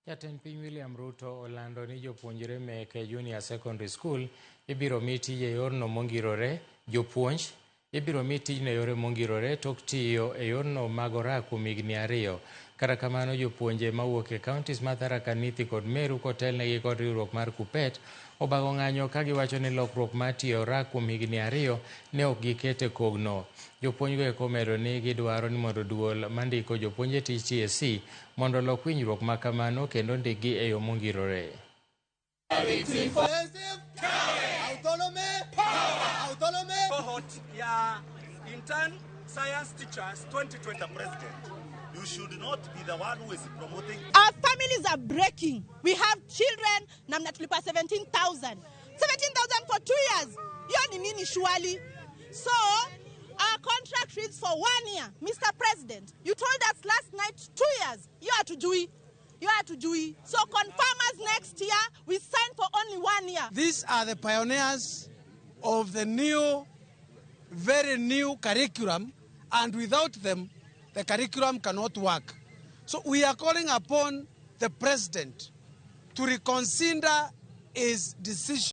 Jatend piny William Ruto olando ni jopuonjre meke Junior Secondary School ibiro mi tij e yorno mongirore. Jopuonj ibiro mi tijno e yore mongirore tok tiyo e yorno mag orak kuom higni 2. Kata kamano, jopuonje mawuok e counties ma Tharaka Nithi kod Meru kotelnegi kod riwruok mar KUPPET obago ng'anyo ka giwacho ni lokruok mar tiyo e orak kuom higni 2 ne ok giketo e kogno. Jopuonjgo eko omedo ni gidwaro ni mondo duol mandiko jopuonj e tich TSC mondo olok winjruok ma kamano kendo ndikgi e yo mongirore. Cohort ya intern science teachers 2020. The president, you should not be the one who is promoting. Our families are breaking. We have children na mnatulipa 17,000. 17,000 for 2 years. Hiyo ni nini surely? So our contract reads for 1 year. Mr. President, you told us last night 2 years. You are to do it. You are to do it. So confirm us next year. We sign for only 1 year. These are the pioneers of the new, very new curriculum, and without them, the curriculum cannot work. So we are calling upon the president to reconsider his decision.